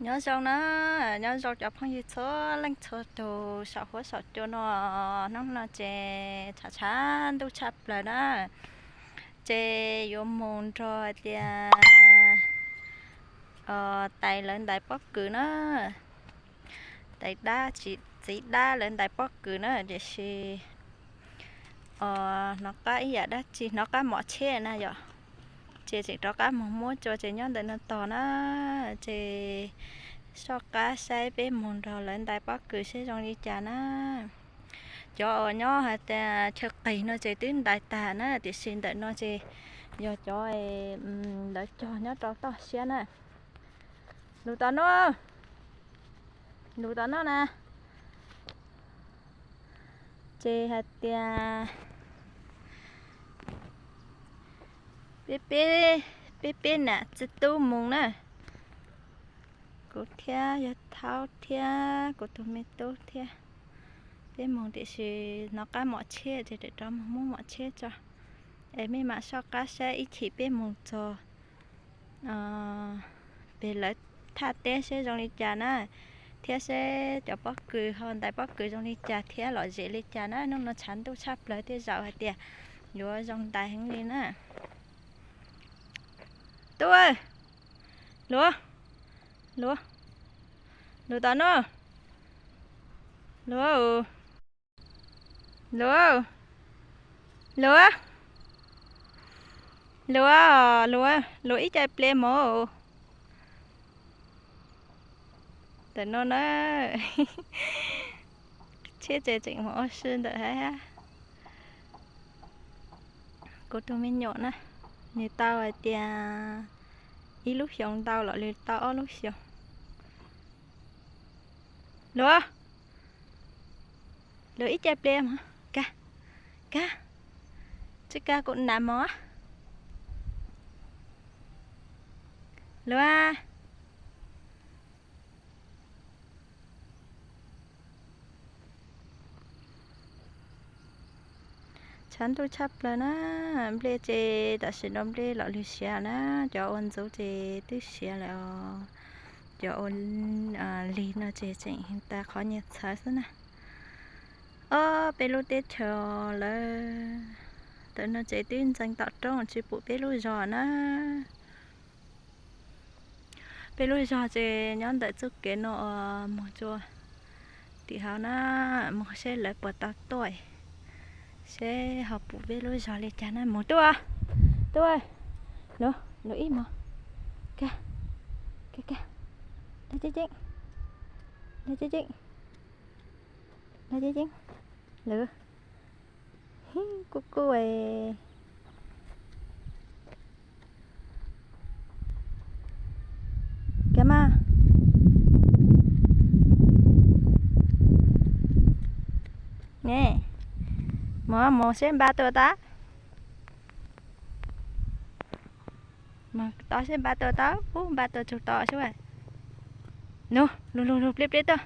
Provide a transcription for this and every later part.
Nyob zoo na, nyob zoo cov phooj ywg txhua leej txhua tus saum huab saum cua no. Hnub no ces tshav tshav ntuj tshaj plaws na, ces yuav mus nrog hais tias tais lawv ntais pob kws na, tais dab txiv dab lawv ntais pob kws na, tiam sis hnov qab ib yam dab tsi, hnov qab mom tsheb na yom, ces tseem rov qab mus muab tso ces nyob ntawm no tos na, ces soj qab saib peb mus nrog lawv ntais pob kws seb zoo li cas na. Cov uas nyob hais tias chaw qis no ces twb ntais tag na, tiam sis ntawm no ces yog cov lawv cog nyob rau toj siab na. Lus tom no, lus tom no na, ces hais tias peb peb, peb peb nam txiv tub mus na, kuv thiab yawg Thaub thiab kuv tus me tub thiab, peb mus tiam sis hnov qab mom tsheb ces rov mus muab mom tsheb tso, es mej mam soj qab saib ib chim peb mus txog pem lawv thaj teb seb zoo li cas na, thiab seb cov pob kws ho ntais pob kws zoo li cas thiab lom zem li cas na. Hnub no tshav ntuj tshaj plaws tej zaum hais tias yuav zoo ntais heev li na. Tub, luav, luav, luav tom no, luav, luav, luav, luav, luav, luav ib ce ple mov. Ntawm no na, tsheb ces tseem mus ua si ntawm hab. Kuv tus me nyuam na, nws tau hais tias ib lub xyoos ntau los nws tau ob lub xyoos. Luav, luav ib ce ple mov, kag, kag, tsis kag kuv nam mov. Luav. Tshav ntuj tshaj plaws na, nplej ces tam sim no nplej los lwg siav na, cov ua ntxuv ces twb siav lawm os, cov ua lig no ces tseem tas qhov nyias txhawv xwb na. Ob peb lub teb chaws lawm, tam no ces twb ntxeev tom roob tsis pum peb lub zos na. Peb lub zog ces nyob ntawm txoj kev no uas mus rua tim hauv na, mus seb lawv puas tau tuaj, seb ho pum peb lub zog li cas na. Mus tuaj, tuaj, luav, luav ib mov, kag, kag, kag, dag ceeb ceeb, dag ceeb ceeb, dag ceeb ceeb, luav, kuj kuj, kag mas, ne, mus mus seb npaj tua tau, mus tau seb npaj tua tau, ub npaj tua tsug tau seb, lug lug lug pliab pliab tuaj.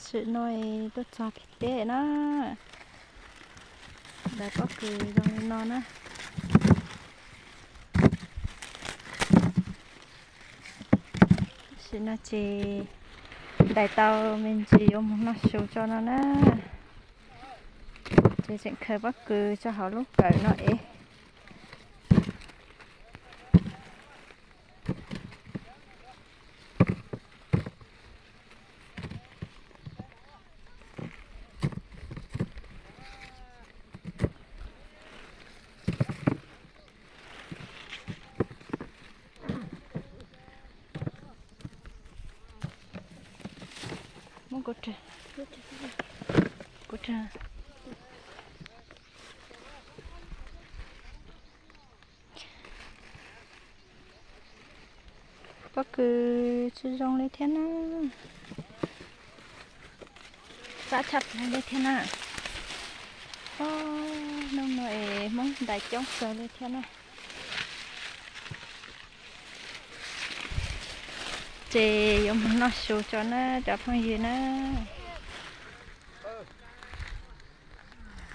Tam sim no tuaj txog pem teb na, ntais pob kws zoo li no na. Tam sim no ces ntais tau me ntsis yuav mus noj su tso no na. Ces tseem khaws pob kws tso hauv lub kawm no es. Muab kuv rag, kuv rag. Pob kws tsis zoo li thiab na. Fab tshaj plaws li thiab na. Hnub no es Hmoob ntais coob kawg li thiab na. Ces yuav mus noj su tso na cov phooj ywg na.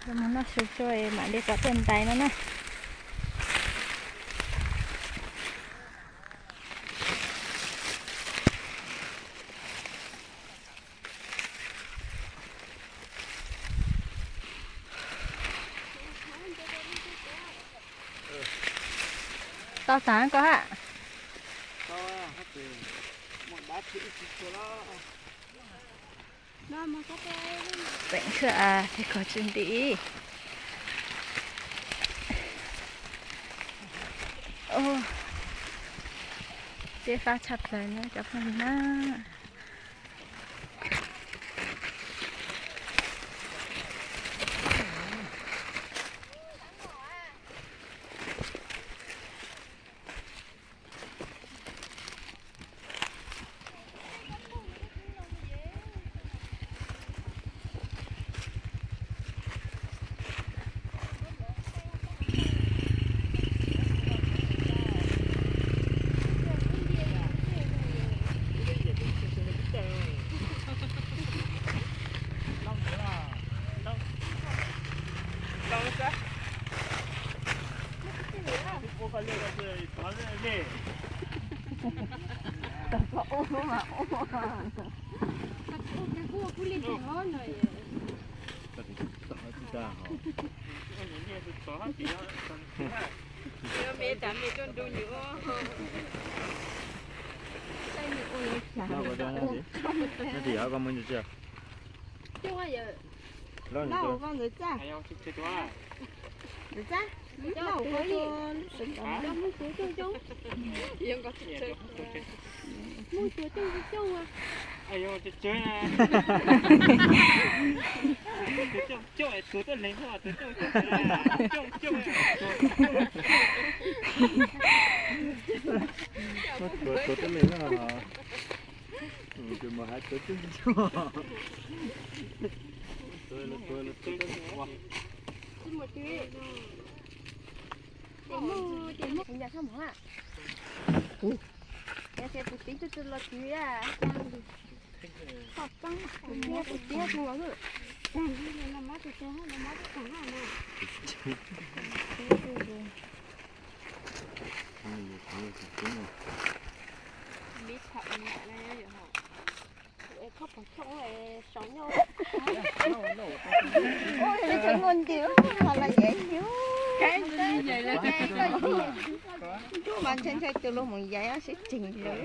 Yuav mus noj su tso mam li rov tuaj ntais no na. Tau tas koj ha. Peem thwj a, tej kog tsis ntim. Teb fab tshaj plaws na cov phooj ywg na. Tuav tuav teb li no, tus mus hais tuav coob coob. Tuav tuav tuav tuav. Kuv txiv tus tus los txiv a. Kuv txiv tus tus los. Ua li tseem muaj nti, ho los yaiv yus. Mas ntshai ntshai tus luag mus yaiv sib tseeg lawm.